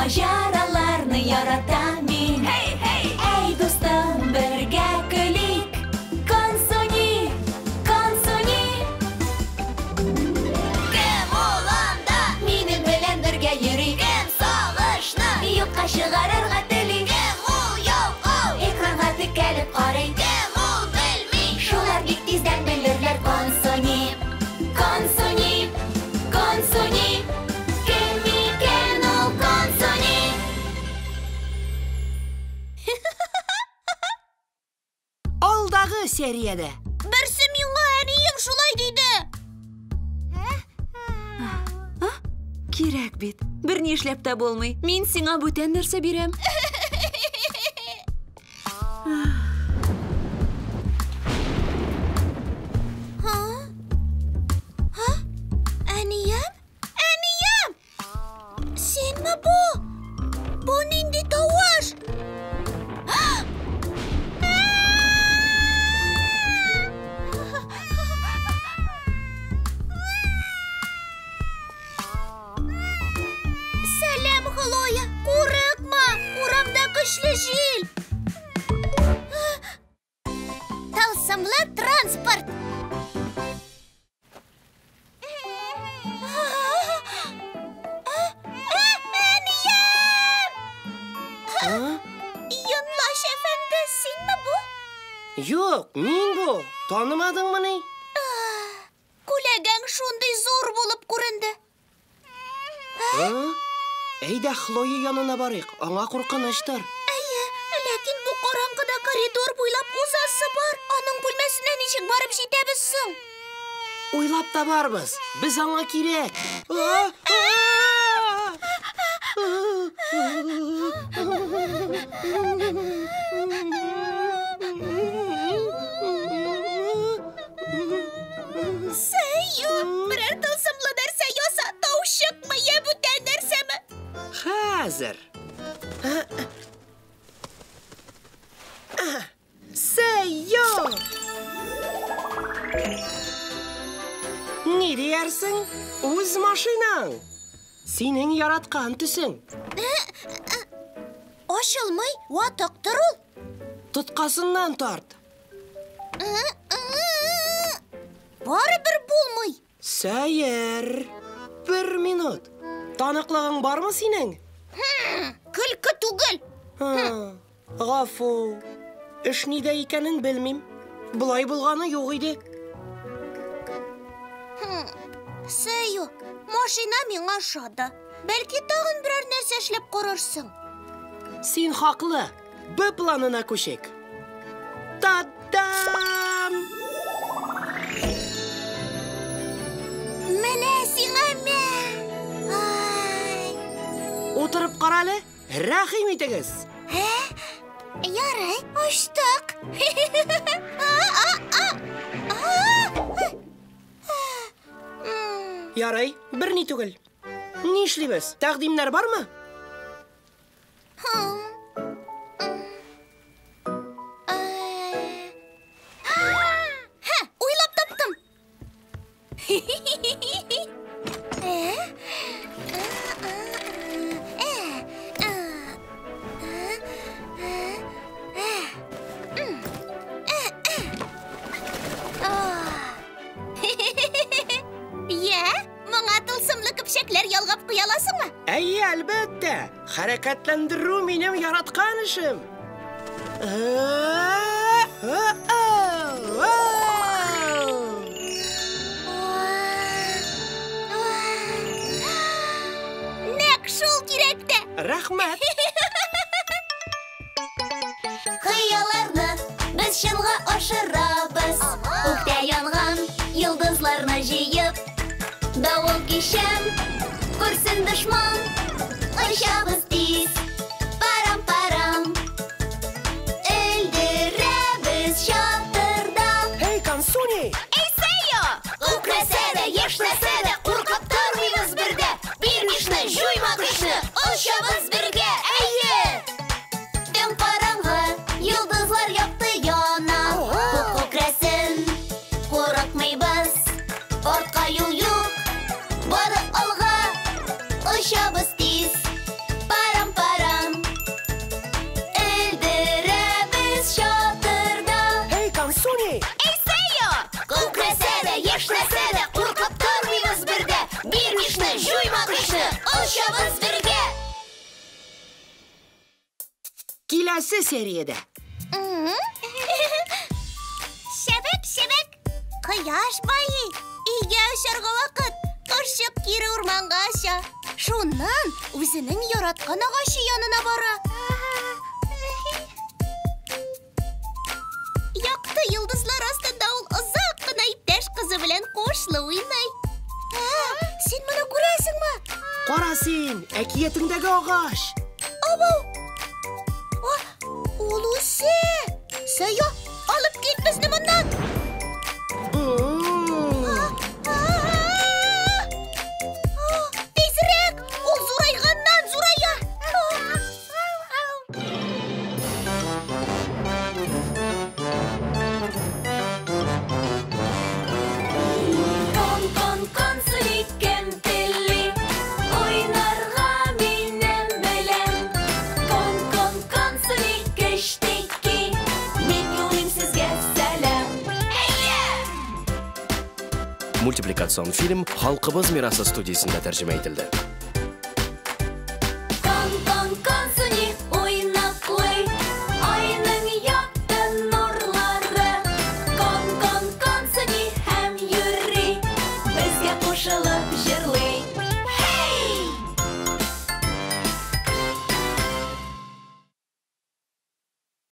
Маҗараларны яратам мин. Hey, hey! Әй, дустым, бергә көлик. Консуни, Консуни. Кем ул анда? Минем белән бергә йөри. Кем сагышны юкка чыгарырга тели? Кем ул ялкау? Экранга текәлеп карый. Кем ул белми? Шулар бик тиздән белерләр. Консуни, Консуни, Консуни. Кем икән ул Консуни? Алдагы сериядә. Берсе миңа әнием шулай диде. Кирәк бит. Берни эшләп тә булмый. Мин сиңа бүтән нәрсә бирәм. Ха? Ха? Әнием? Әнием! Синме бу? Бу нинди тавыш? Сәлам, Хлоя! Курыкма! Урамда көчле җил! Тылсымлы транспорт! Әнием! А? Йонлач әфәнде, синме бу? Юк, мин бу. Танымадыңмыни? Күләгәң шундый зур булып күренде. А? Әйдә, Хлоя янына барыйк. Аңа куркынычтыр. Әйе, ләкин бу караңгыда коридор буйлап узасы бар. Аның бүлмәсенә ничек барып җитәбез соң? Уйлап табарбыз. Без аңа кирәк. А? А! Сәйю, берәр тылсымлы нәрсә яса, таушыкмы, я бүтән нәрсәме? Хәзер. Сәйо! Ни диярсең? Үз машинаң. Синең яраткан төсең. Ачылмый, ватыктыр ул. Тоткасыннан тарт. Барыбер булмый. Сәер. Бер минут. Таныклыгың бармы синең? Көлке түгел. Һа, гафу. Эш нидә икәнен белмим. Болай булганы юк иде. Сәйю, машина миңа ошады. Бәлки тагын берәр нәрсә эшләп карарсың. Син хаклы. Б планына күчик. Та-дам! Менә сиңа мә. Ай. Утырып кара әле. Рәхим итегез. Ә? Ярый, очтык. Ярый, берни түгел. Ни эшлибез? Тәкъдимнәр бармы? Һә, уйлап таптым. Йә, моңа тылсымлы көпчәкләр ялгап куя аласыңмы? Әйе, әлбәттә. Хәрәкәтләндерү минем яраткан эшем. Нәкъ шул кирәк тә. Рәхмәт. Хыялларны без чынга ашырабыз. Күктә янган йолдызларны җыеп, давыл кичәм, күрсен дошман. Очабыз тиз, парам-парам. Өлдерәбез чатырда. Эй, Консуни! Эй, Сәйо! Үкрәсә дә, яшьнәсә дә, куркып тормыйбыз бер дә. Бир көчне, җуйма көчне, очабыз бергә, әйе! Төн караңгы, йолдызлар якты яна. Күк күкрәсен, курыкмыйбыз. Артка юл юк, бары алга. Очабыз тиз, парам. Киләсе сериядә. Чәбәк, чәбәк. Кояш байый. Өйгә очарга вакыт. Кошчык кире урманга оча. Шуннан үзенең яраткан агачы янына бара. Якты йолдызлар астында ул озак кына иптәш кызы белән кошлы уйный. Син моны күрәсеңме? Кара син, әкиятеңдәге агач. Абау! Ул үсә! Сәя, алып кит безне моннан! Тизрәк! Ул зурайганнан зурая! Кон, кон, консули, кем тели, уйнарга минем белән. Кон, кон, консули, кечтеки, мин юлыйм сезгә сәлам. Әйе! Мультипликацион фильм «Халкыбыз мирасы» студиясендә тәрҗемә ителде.